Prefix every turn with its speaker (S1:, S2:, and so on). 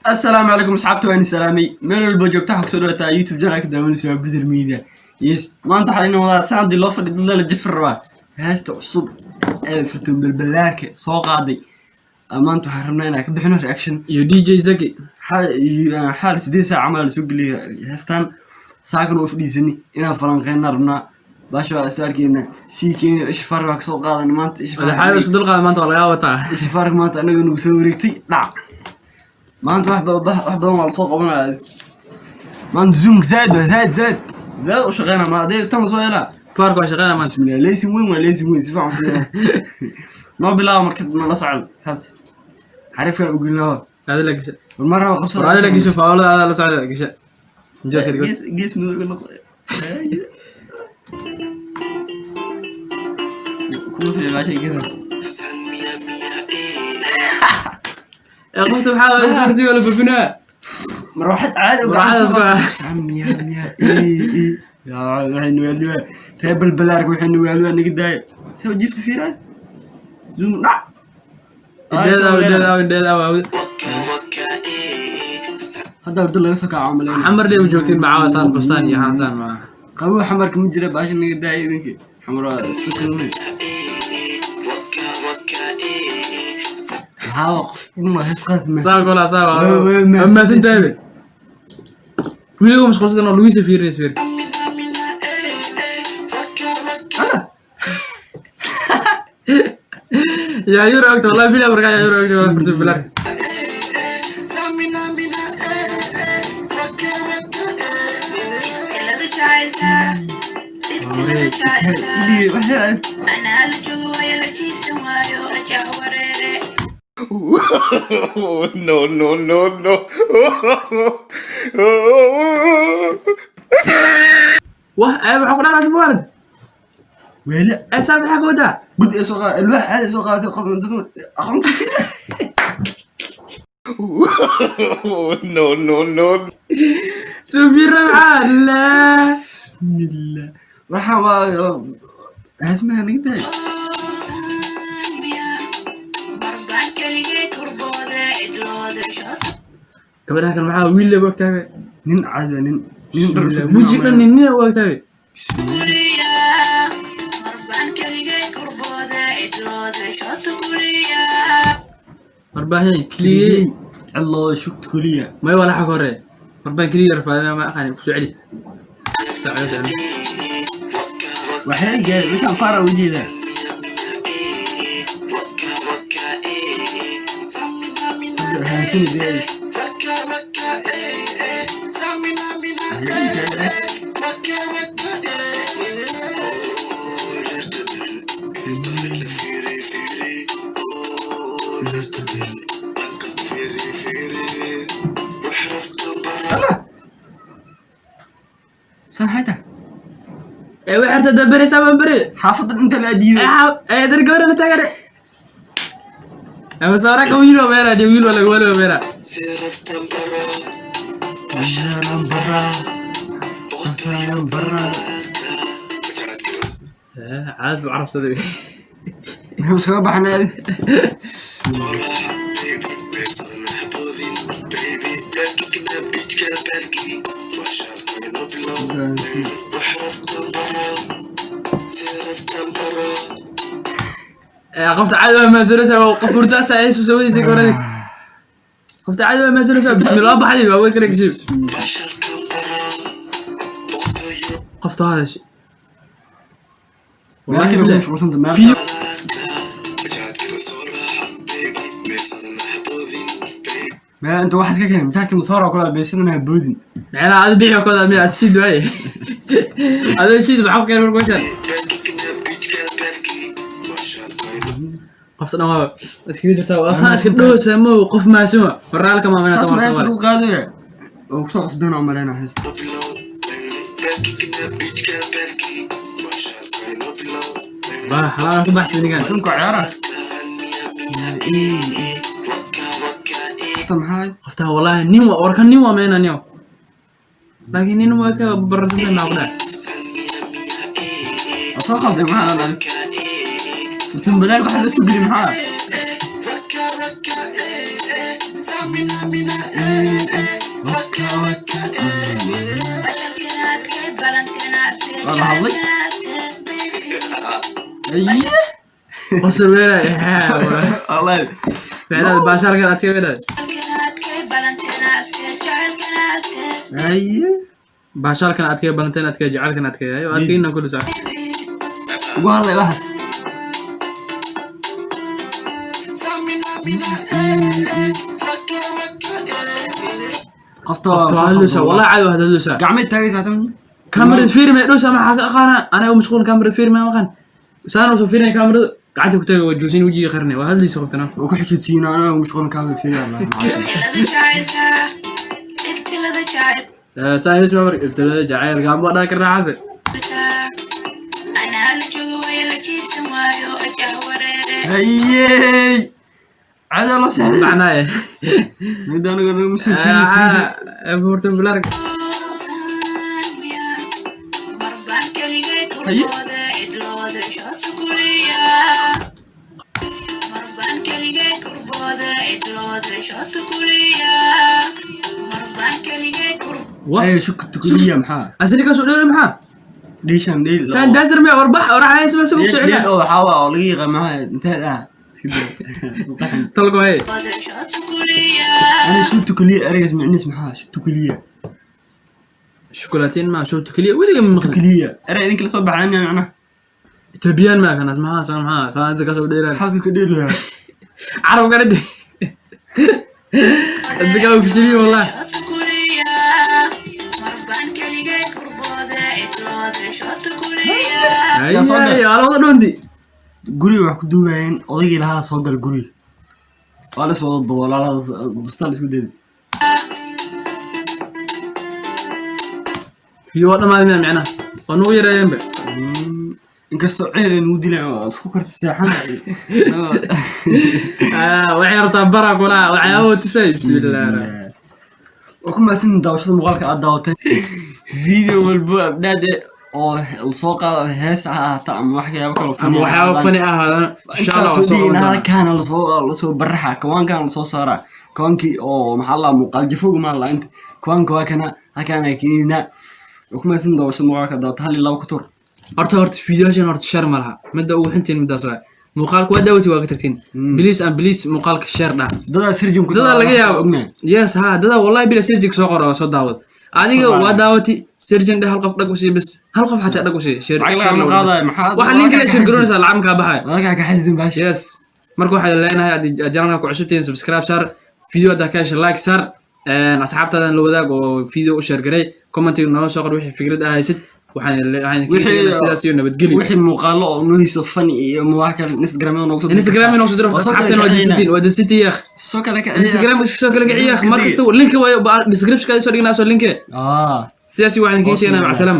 S1: Asalaamu calaykum asxaabta, waan salaamay. Meel walba joogta waxaa kusoo dhawataa YouTube channelka daawanaysa waa Bedel Media. Yes, maanta waxaa inoo wadaa saandii loo fadhi dad la jifir rabaa heesta cusub ee Fartuun Balbalaarka soo qaaday. Maanta waxaan rabnaa inaan ka bixino reaction
S2: iyo DJ Zaki.
S1: Xaal 8 saac camal la soo geliyay heestan, saakan u fadhiisani inaan falanqeyna rabnaa. Baasha waa isla arkeynaa, sii keeni isha farq waa kasoo qaadan maanta isha.
S2: Madaxaayo isku dul qaada, maanta waa lagaa wataa.
S1: Isha farq maanta anaga nagu soo wareegtay dhac. Maanta wax badan waa lasoo qabanaya maanta. Zoom zaad waa zaad zaad zaad u shaqeynaa ma adee tan lasoo helaa.
S2: Faarka waa shaqeyna maanta.
S1: Bismillah, leysin weyn waa leysin weyn, si fiican u fiirin. Noo bilaaba marka, nala socdo xabti xariifkan u gelinaa.
S2: Aada la gasha.
S1: War mar raba qabsada.
S2: War aada la gasha, faawlada aada la socda gasha. Injooska dhigo.
S1: Gees gees madow noqday kuma fiicnaashay gees.
S2: Ee qofta maxaa fardi wala babinaa?
S1: Marwaxad caadi u
S2: Marwaxadaas
S1: miya miya yaa waxay nuwaaluwaa reer Balbalaarka, waxay nuwaaluwaa naga daaya soo jiifta fiiraa zoom dhac.
S2: Indheeda aw, indheeda aw, indheeda aw.
S1: Hadda hurdo laga soo kaco maleyna.
S2: Xamar dheem joogtiin macaa saan bustaan iyo xaansaan macaa.
S1: Qabow xamarka ma jira, baasha naga daaya idinka, xamar waa iska kulmay. Waxaa waa qof dhan waa hees qaad ma
S2: Saa kula saa waa.
S1: Waa
S2: Maasan tahay. Wiliga mashquulsan oo lugiisa fiirinaysa fiir. Yaa yura ogta, wallahi bila markaa yaa yura ogta waa furtay bilar.
S1: Udhigay wax yar ah.
S3: No, no, no, no.
S2: Wah, ee waxa ku dhacay muwarid.
S1: Weele.
S2: Ee saa maxaa ka wadaa?
S1: Bud ee soo qaad alwaax caadi soo qaadatay qof dad aqoonta.
S3: No, no, no.
S2: Soo fiirra maxaa laa.
S1: Bismillah, waxaan waa heesmaha naga daaya.
S2: Gabadha kan maxaa wiil leh ogtahay?
S1: Nin caadi ah, nin nin dhar cusub.
S2: Weji dhan nin nin ogtahay. Warbaahin keligay.
S1: Ciloo shugta keliya.
S2: May wala xag hore. Warbaahin keligay rafaadina ma aqaan ku soo celi.
S1: Waxay gaari waxaan faara u jeedaa. Hadda hansani dee. Saan maxay tahay?
S2: Ee waxay harta dabare saaban bare.
S1: Xaafadda inta la adiibay.
S2: Ee dar gabadha la taagan. Ee wasaara ka wiil oo meela de wiil wala wala meela. Ee caad bu carabsaday.
S1: Muxuu iskaga baxnay adi?
S2: Ee qofta caad waa maasanaysa waa qof hurdaas ay soo sawidaysa gabadha. Qofta caad waa maasanaysa bismillah baxday waa way kala gashay. Qofta hadash.
S1: Meel kale ku mashquulsanta meel. Meel inta waxaad ka keen mijaadka masoora kula beesadana ha boodin.
S2: Macnaha aad bixi kooda miya asiid waaye. Adoo shiid maxaa ku keenay marka meeshaan? Qofta dhan waa iskaga jirtaa waa saan iska dhowsa ma qof maasuma waraalka ma mana
S1: saas
S2: tamar
S1: ma hees
S2: Soomaali.
S1: Lagu qaadaya oo kusoo qasbeen oo maleyna heesta.
S2: Waa xalaal ku baxsan ninkan.
S1: Tunka ciyaara qofta maxaa?
S2: Qofta wallahi nin waa warka nin waa meena nin. Laakiin nin waa ka bararsan naa ku dhac.
S1: Waa soo qalday maxaa dhan sanbalaag waxaa la soo geli maxaa?
S2: Qosol weynaa.
S1: Wallahi.
S2: Ficnaada baashaarkan adkee weynaa.
S1: Haye.
S2: Baashaarkan adkee, balanteen adkee, jacaylkan adkee. Ayo, adkeyna kulli sax.
S1: Ugu hadlay waxaas. Qofta
S2: Qofta waa hadlaysaa, wallahi caadi waa hadlaysaa.
S1: Gacmeed taagaysaa tan.
S2: Kamerada fiiri ma dhowsa, maxaa ka aqaana? Anaa u mashquul, kamerada fiiri ma aqaan. Saan usoo fiirinaya kamerada, gacanta ku taagay, waa joosin, wejiga qarnay, waa hadlaysa qoftana.
S1: Waa ku xishoodsiin, anaa mashquul kaamil fiiriya wallahi.
S2: Saa hees ma marka ibtilada jacaylka amba dhaa ka raaxase.
S1: Haye. Caadi loo seexday.
S2: Macnaaye.
S1: Mid aniga nagu soo siiyay.
S2: Horta bilarg.
S1: Haye.
S2: Wa
S1: Haye, shuk tukuliya maxaa?
S2: Asini ka soo dheere maxaa?
S1: Dheeshan dheel.
S2: Saan daasir ma warbax waraxays ma soo
S1: dheel
S2: socda.
S1: oo waxaa waa oo laga yaqaan maxaa intee dhaha.
S2: Talgo hey.
S1: Ana shuk tukuliya ereygaas micnihiis maxaa? Shuk tukuliya.
S2: Shukulaatiin ma showto kaliya weliga ma maqlin.
S1: Tukuliya. Erey idinka la soo baxay miyaa macnaha?
S2: Itoobiyaan ma kanaad maxaa saan maxaa saan inta ka soo dheeraan.
S1: Xaaska ka dheelaya.
S2: Carab kana de. Adiga ku shiliyo wallahi.
S1: Yaa soo gal.
S2: Ay, ala wada dhundi.
S1: Guriga wax ku duubayeen, odaygii lahaa soo gal guriga. Waa la is wada daboolaa, bustaan isku dayday.
S2: Iyo waa dhamaaday miyaa micnaha? Waa nugu yareeyeen be.
S1: Inkastoo ceel ay nugu dilaan oo aad ku kor seexanay.
S2: Waxay rabtaa bara kula waxyaabo tusay, bismillaah.
S1: Waa ku mahadsantihiin daawashada muuqaalka aad daawatay. Video walbo abdhaad eh oo la soo qaado, hees ha ahaata ama waxyaabo kale oo
S2: Ama
S1: funny ha
S2: waxyaabo
S1: ahaadaan.
S2: fani ahaadana insha Allah
S1: intaasoo
S2: waa soo
S1: dhigina
S2: qaban doonaa.
S1: Halkaana lasoo baraxa, kawaankaana lasoo saaraa, kawaankii oo maxaa la muuqaal jafowga maa la inta kawaanka waa kana halkaana keeninaa. Waa ku mahadsan daawashada muuqaalka daawata, hal iyo laba ku tur.
S2: Horta fiidiyoashan horta share ma laha, midda ugu xuntiin middaas waay. Muuqaalka waa daawati, waa ka tagtiin. Please and please, muuqaalka share dhah.
S1: Dadaa sirjin ku
S2: Dadaa laga yaabo.
S1: Ognahay.
S2: Yes, ha, dadaa wallahi bila sirjig soo qoro oo soo daawad adiga.
S1: Soo
S2: Waa daawati, sirjin dheh, hal qof dhag usii bas, hal qof xataa dhag usii share.
S1: Lacag
S2: Share
S1: lagama
S2: la wada
S1: qaadayo,
S2: bas. Waxa
S1: walaalkaa
S2: linka la
S1: ka
S2: share
S1: xasdin.
S2: garoonaysaa, lacag makaa baxaya.
S1: Walaalkaa ka xasdin baash.
S2: Yes, marka waxaa leenahay haddii channelka ku cusub tihiin, subscribe saar, video haddaa ka hesha like saar, asxaabtaadan la wadaag oo video u share garay, commentiga nooga soo qor wixii fikrad ah haysid. Waxaan sidaas iyo nabadgelyo.
S1: Wixii muuqaalo oo noo hiiso fani iyo wax kale, Instagram noogu soo dir.
S2: Instagram inoo soo diro.
S1: Waa soo kala
S2: Asxaabteena waa
S1: kicinaa.
S2: disantiin, waa disantiin yaakh.
S1: Soo kala kiciyaa.
S2: Instagram iska soo kala kiciya.
S1: Iska
S2: Mar
S1: dhigi.
S2: kasta linka waayo description ka soo dhignaa, soo linke.
S1: Ah.
S2: Sidaasi waxaan idinkaga
S1: Hoos
S2: tegnaa.
S1: u
S2: Mac salaam.